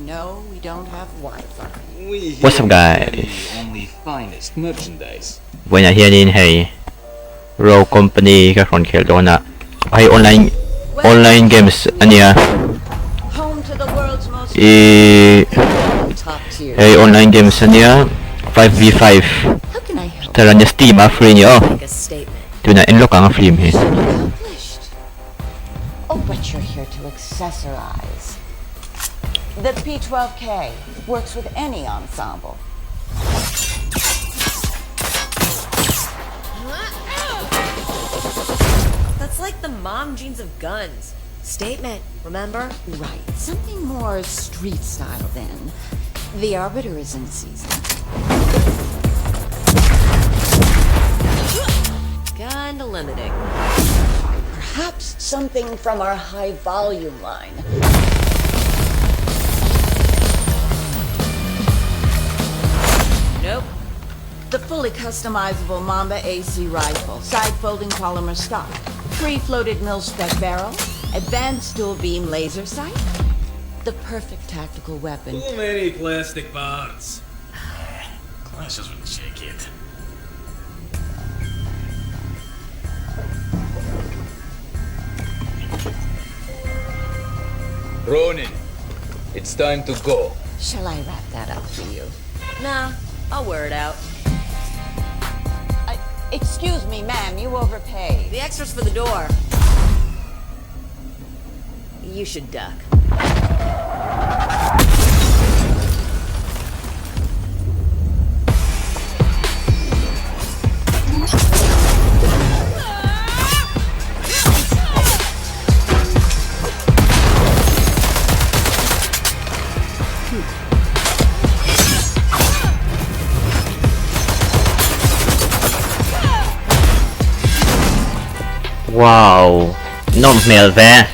no, we don't have Wi-Fi. We What's here up, carry guys? only finest merchandise. Vawiinah hianin hei Rogue Company ka rawn khelh dawn a, hei online online games a nia Home to the world's most ihh top tier. hei online games a nia 5v5 How can I help? tar a nia steam a free a ni aw Make a statement. tunah en lawk ang a free em hi. Mission accomplished. Oh, but you're here to accessorize. The P12K works with any ensemble. That's like the mom jeans of guns. Statement, remember? Right. Something more street style then. The Arbiter is in season. Kinda limiting. Perhaps something from our high volume line. Nope. The fully customizable Mamba AC rifle, side-folding polymer stock, free-floated mil-spec barrel, advanced dual-beam laser sight. The perfect tactical weapon. Too many plastic parts. Clashes with shake it. Ronin, it's time to go. Shall I wrap that up for you? Nah, I'll wear it out. I, excuse me, ma'am, you overpaid. The extra's for the door. You should duck. Wow, nawm hmel ve.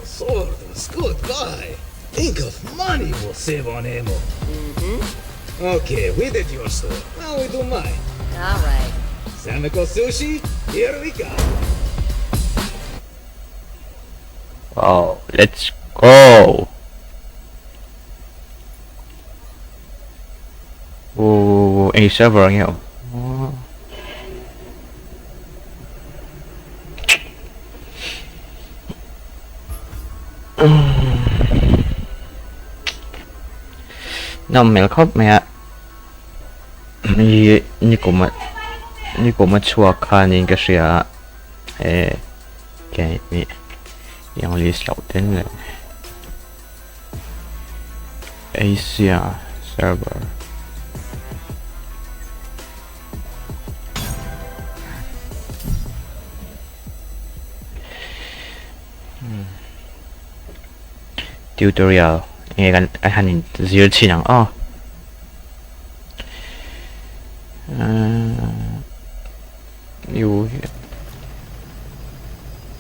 Sword was good buy. Think of money we'll save on ammo. Mm-hmm. Okay, we did your store. Now we do mine. All right. Sameko Sushi, here we go. Wow, let's go. Ooh, eng server nge awm? Nawm hmel khawp mai a, ih nikum a nikum a chhuak kha niin ka hria a, eh English loh ten leh Asia server. Tutorial nge kan a han in zir chhin ang aw.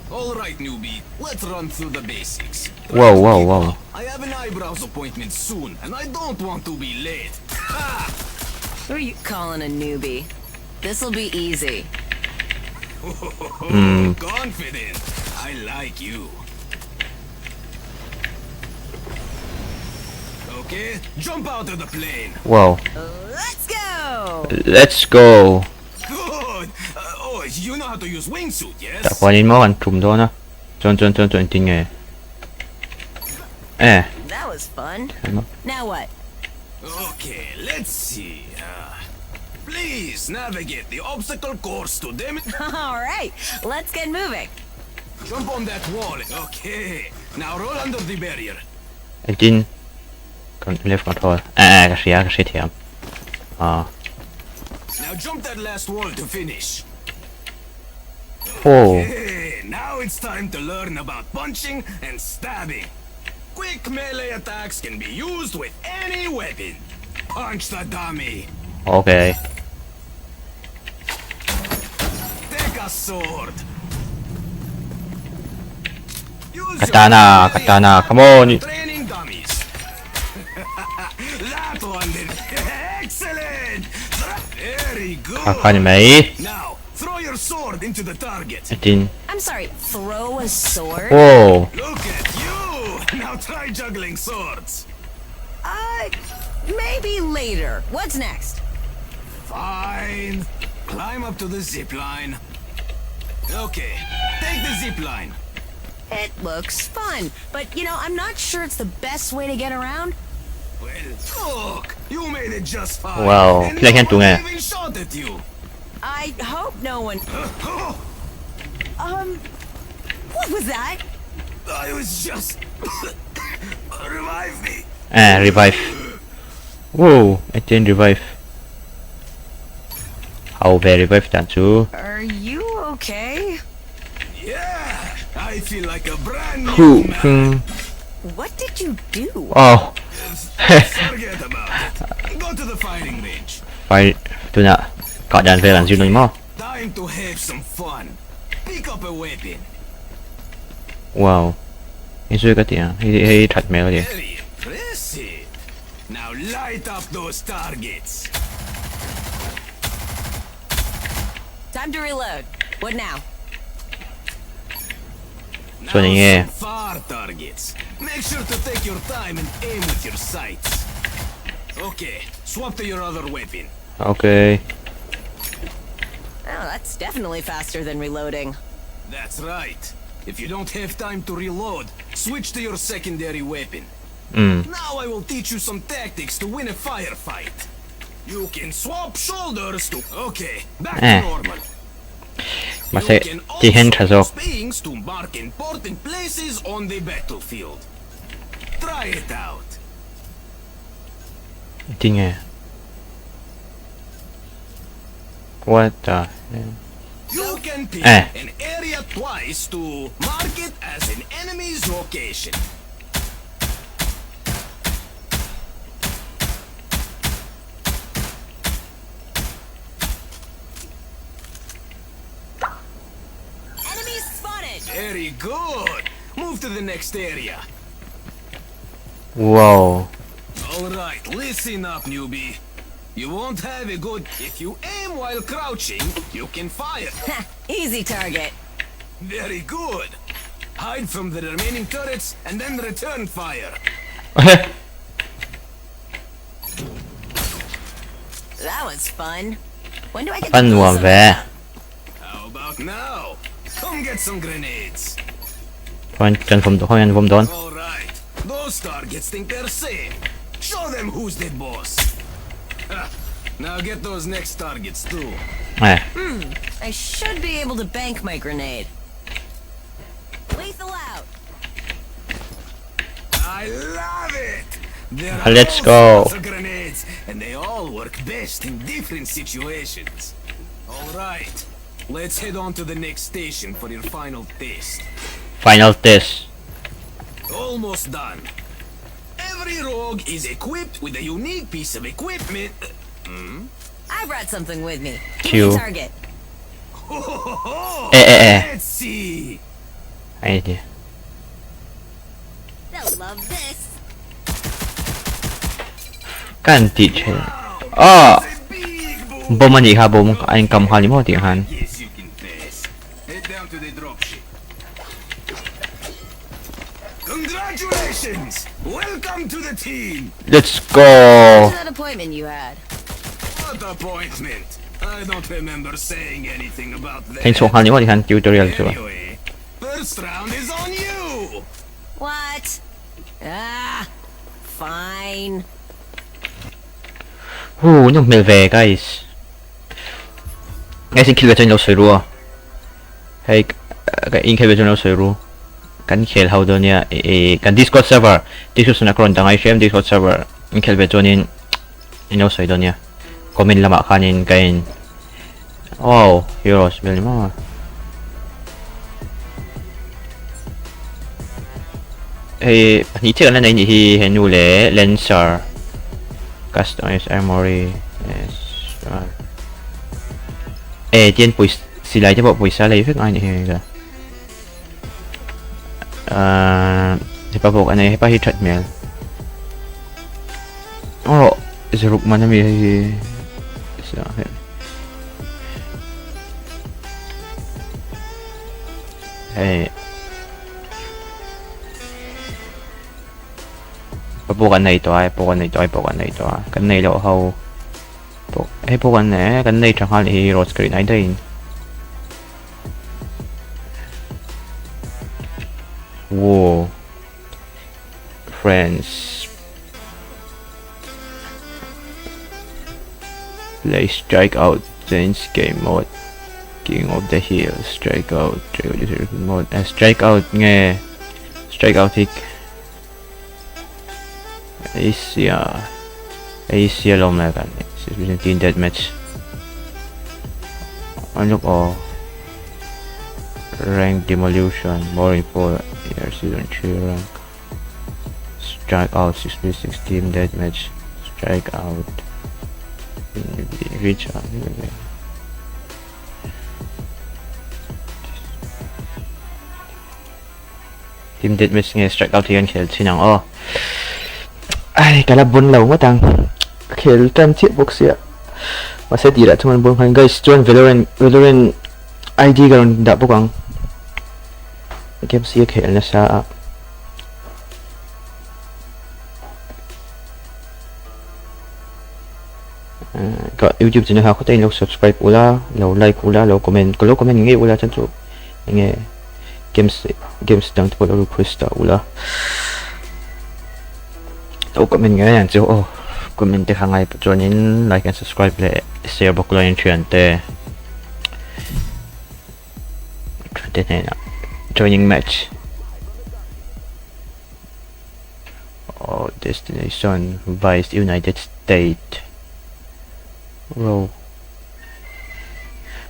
All right, newbie, let's run through the basics. Wow wow wow. I have an eyebrows appointment soon, and I don't want to be late. Ha! Who are you calling a newbie? This'll be easy. Confident. I like you. Okay, jump out of the plane. Wow. Let's go! Let's go. Good. Oh, you know how to use wingsuit, yes? Tah khuanin maw kan tum dawn a. Chuan chuan chuan chuan engtin nge? Eh. That was fun. Now what? Okay, let's see. Please navigate the obstacle course to them. All right, let's get moving. Jump on that wall. Okay, now roll under the barrier. Engtin left control. Eh eh ka hria ka hrethiam. Ah. Now jump that last wall to finish. Oh. Okay, now it's time to learn about punching and stabbing. Quick melee attacks can be used with any weapon. Punch the dummy. Okay. Take a sword. Use Katana, your katana, come on. Training dummies. That one did excellent. Very Kha good. kha ni mai. Now throw your sword into the target. Tin. I'm sorry, throw a sword? Wow. Look at you. Now try juggling swords. Maybe later. What's next? Fine. Climb up to the zip line. Okay, take the zip line. It looks fun, but you know, I'm not sure it's the best way to get around. Well, look, you made it just fine. Wow, And play no hand to one nghe. even shot at you. I hope no one. Oh, What was that? I was just revive me. À, revive. Wow, I didn't revive. Hậu về revive dan chu. Are you okay? Yeah, I feel like a brand new Hu man. hmm. What did you do? Oh. Forget about it. Go to the firing range. Phải tuna kah dan vel an zir ni maw? Time to have some fun. Pick up a weapon. Wow. Hei zui ka ti a, hei hei that hmel a ni. Very impressive. Now light up those targets. Time to reload. What now? Now Chuan eng nge? some far targets. Make sure to take your time and aim with your sights. Okay, swap to your other weapon. Okay. Oh, that's definitely faster than reloading. That's right. If you don't have time to reload, switch to your secondary weapon. Now I will teach you some tactics to win a firefight. You can swap shoulders to... Okay, back Eh. to normal. Mahse You can ti hian also tha zawk. use pings to mark important places on the battlefield. Try it out. Ti nge? What the hell? You can ping Eh. an area twice to mark it as an enemy's location. Enemy spotted! Very good. Move to the next area. Wow. All right, listen up, newbie. You won't have a good... If you aim while crouching, you can fire. Easy target. Very good. Hide from the remaining turrets and then return fire. That was fun. When do I get Fun to blow nuam some ve. up? How about now? Come get some grenades. Chuan kan vawm dawn an vawm dawn. All right. Those targets think they're safe. Show them who's the boss. Ah, now get those next targets too. Eh. I should be able to bank my grenade. Lethal out. I love it. There are Let's all go. sorts of grenades, and they all work best in different situations. All right, let's head on to the next station for your final test. Final test. Almost done. Every rogue is equipped with a unique piece of equipment. I brought something with me. Give Q. me a target. Ho, ho, ho, ho. Eh, eh, eh. Let's see. Ai ti. They'll love this. Kan ti che. Wow, Ah. that's a big boom. Bom ani kha bom an kam kha ni maw tih khan. Yes, you can pass. Head down to the dropship. Congratulations! Welcome to the team! Let's go. That appointment you had. What appointment? I don't remember saying anything about that. Thanh chhuak nghal ni maw tih khan tutorial chu. Anyway, first round is on you! What? Ah, fine. Hu nawm hmel ve guys. Guys in khel ve chuan in lo sawi ru a. Hei ka in khel ve chuan in lo sawi ru. Kan khel ho dawn nia ih kan discord server description ah ka rawn dah ngai hrem discord server in khel ve chuanin in lo sawi dawn nia. Comment lamah khanin ka in oh heroes vel ni maw. Hei pahnih chiah kan la nei nih hi henu leh lancer customize armory e tian pawisa silai te pawh pawisa lei vek ngai nih hi ka ahh hepa bawk a nei hepa hi that hmel. Oh ziruk man ami hei hi hei pawh kan nei tawh a pawh kan nei tawh a pawh kan nei tawh a kan nei loh ho pawh hei pawh kan nei kan nei tha nghal hi rose ka rin ai daih in wow Friends Play strike out change game mode King of the hill strike out mode eh, strike out nge strike out hi Asia Asia lo mai kan team death match An look oh Rank demolition more info here season 3 rank Strike out 6v6 team deathmatch strike out reach out Team deathmatch nge strike out hi kan khel thin ang aw ai ka la bon lo ngawt ang ka khel tan chiah bawk sia mahse tirah chuan bon khan guys chuan Valorant Valorant ID ka rawn dah bawk ang games hi a khel nasa a. Ka youtube channel kha khawta in lo subscribe ula lo like ula lo comment ka lo comment ngei ula chuan chu enge games games dang te pawh lo request ta ula lo comment ngei ang chu aw comment te kha ngai chuanin like and subscribe leh share bawk ula in thian te thian te hnenah joining match Oh, destination Vice United State Row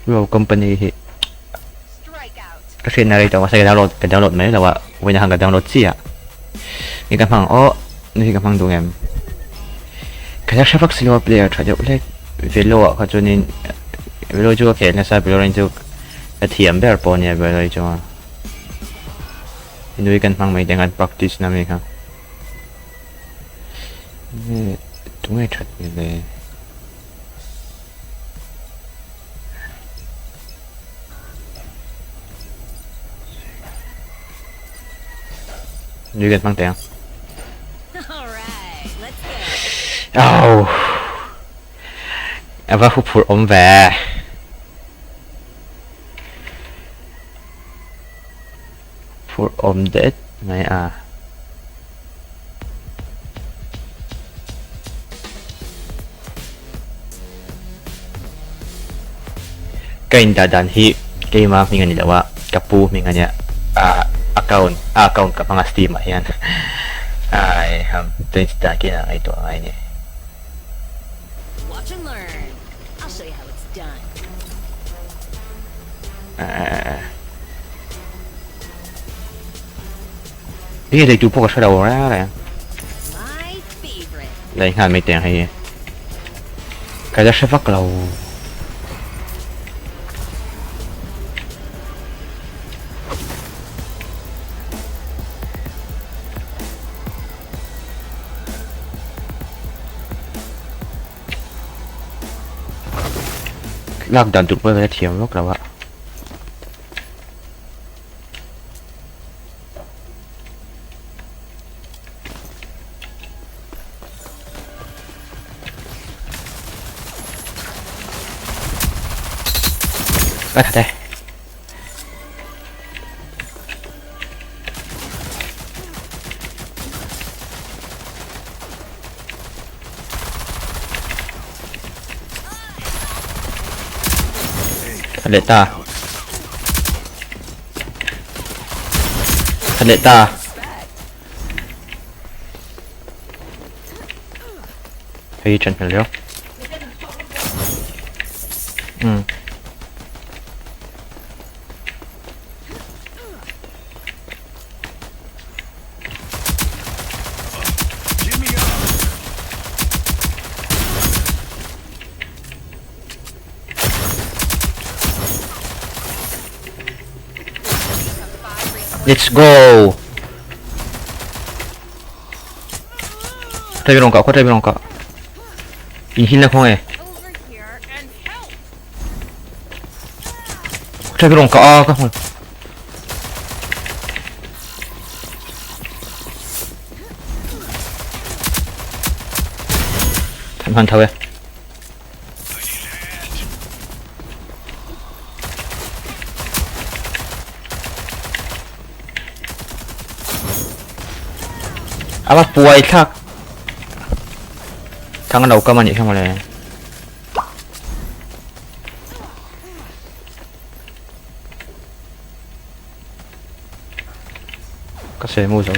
Row Company hi ka hriatna rei tawh mahse ka download ka download mai lo a vawiin ah khan ka download chiah ni ka hmang aw ni hi ka hmang duh em ka la hre vak si lo a player tha deuh hlek velo ah kha chuanin velo chu ka khel nasa velo chu ka thiam ber pawh ania velo hi chuan. Nui kan hmang mai teng an practice na mi kha. Tunge that ni le. Nui kan hmang teng. Au. Ava huphurh awm ve. Phur awm det mai a. Ka indah dan hi keima hming a ni lo a, ka pu hming a nia. A account a account ka hmang a Steam ah hian ai ham change dan khi a ngaihtuah ngai a ni. Watch and learn. I'll show you how it's done. Enge lei tur pawh ka hre lo reng reng. My favorite. Lei nghal mai teng hei. Ka la hre vak lo. Lak dan tur pawh ka la thiam vak lo a. A that e. That leh ta. That leh ta. Hei ṭan hmel riau. Umm. Let's go! Khaw ṭai rawng kah, khaw ṭai rawng kah. Inhilna khaw nge? Trai ka rawn kah a ka hmu. Than hman tho e. A va puai thlak. Thang a lo kam a nih kha mawle. Ka sawi mu zo.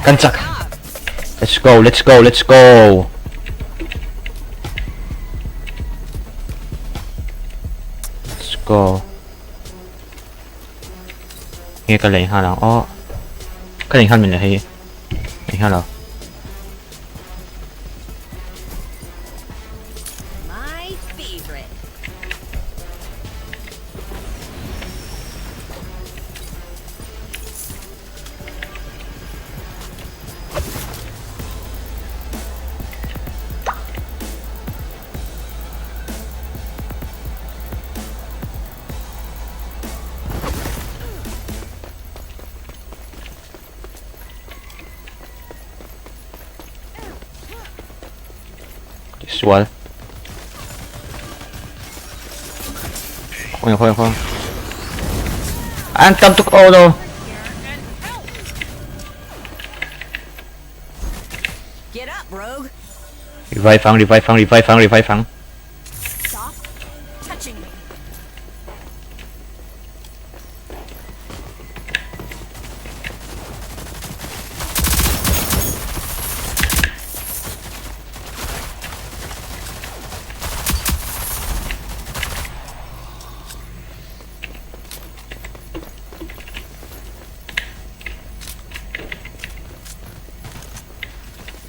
Kan chak. Let's go, let's go, let's go. Let's go. Nge ka lei nghal ang aw. Ka lei nghal min le hei. Lei nghal lo. My favorite. Sual. Khawi khawi khawi. An tam tuk oh no. Get up, rogue. Revive ang, revive ang, revive ang, revive ang. Stop touching me.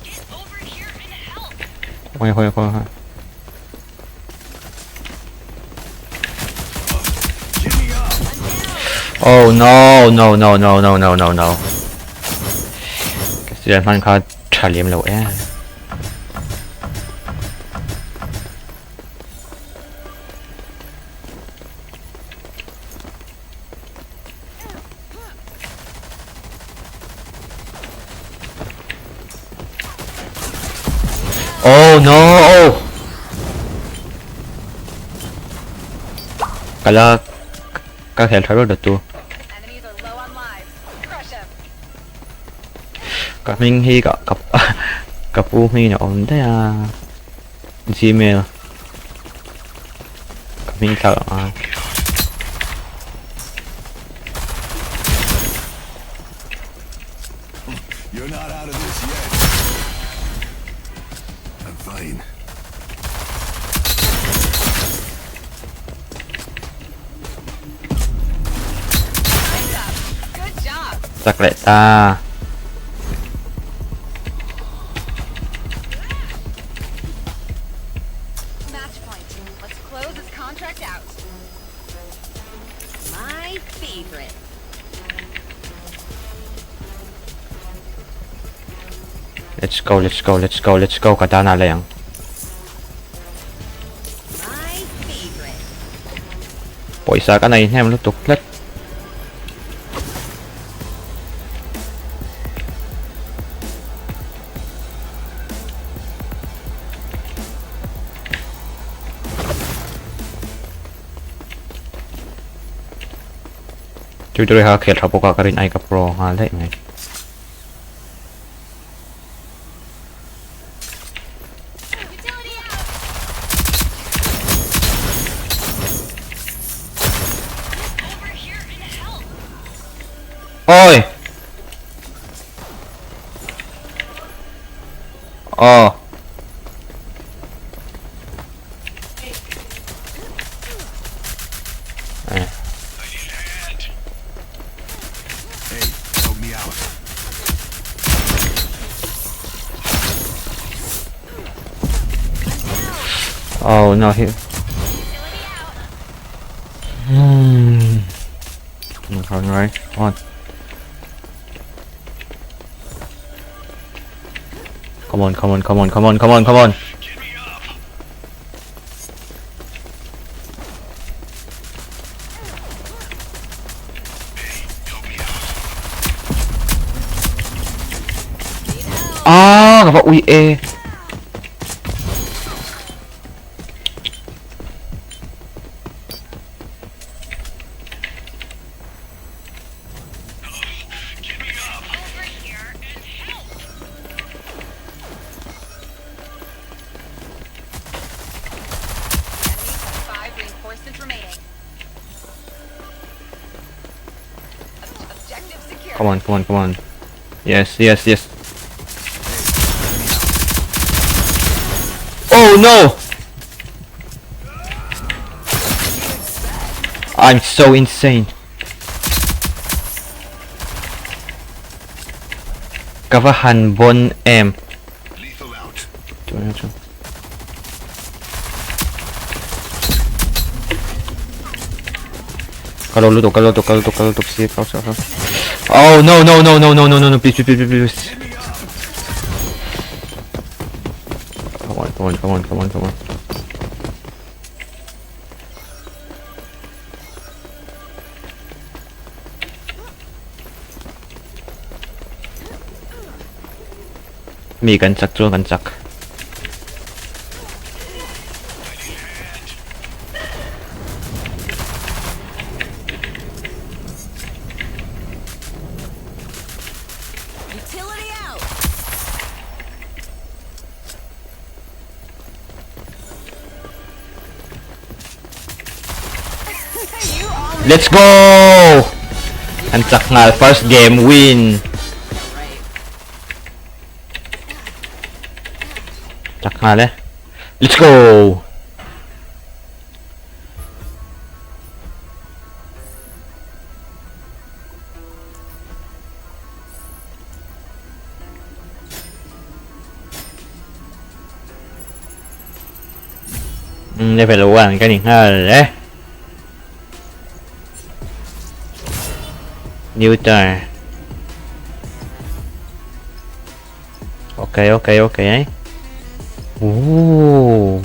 Get over here and help. Khawi khawi khawi. Oh no no no no no no no no. Ka sian hman kha tha lem lo e. Oh no! Ka la ka khel tha ber dawt tu. Enemies are low on lives. Crush 'em. Ka hming hi ka ka ka pu hmingin a awm daih a gmail ka hming thlak ang a. You're not out of this yet. I'm fine. Time's up. Good job. Chak leh ta. Match point. Let's close this contract out. My favorite. Let's go let's go let's go let's go ka tan ah lei ang. My favorite. Pawisa ka nei hnem lutuk tlat. Chu chu ha khel tha bawk a ka rin ai ka pro nghal daih mai. Utility out. Over here and help. Ôi. Ờ. À. Oh no he Hmm. Right, come on. Come on, come on, come on, come on, come on, come on. Ah, ka va ui e. Come on, come on, come on. Yes, yes, yes. Oh no! I'm so insane. Ka va han bon em. Ka lo lutuk, ka lo lutuk, ka lo lutuk, ka lo lutuk si, ka lo lutuk. Oh no no no no no no no no please please please please. Come on, come on, come on, come on, come on. Mi kan chak chuan kan chak. Utility out. Let's go! An chak nghal first game win. Chak nghal e. Let's go! Level 1 kan ni nghal e. New turn. Ok ok ok ấy. Ooh.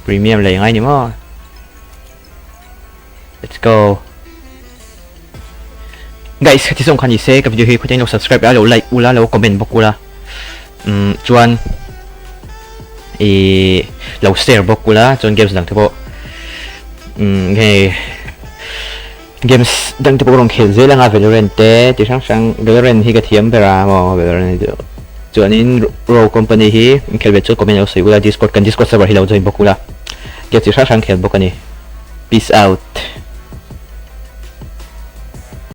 Premium lei ngai ni maw. Let's go. Guys, khati zawng kha ni se ka video hi khaw te in lo subscribe a lo like ula lo comment bawk ula. Um chuan i lo share bawk ula chuan games dang te pawh um hei games dang te pawh rawn khel zel anga Valorant te ti hrang hrang Valorant hi ka thiam ber a maw Valorant hi chu chuanin Rogue Company hi inkhel ve chu comment lo sawi ula Discord kan Discord server hi lo join bawk ula games chi hrang hrang khel bawk a ni. Peace out.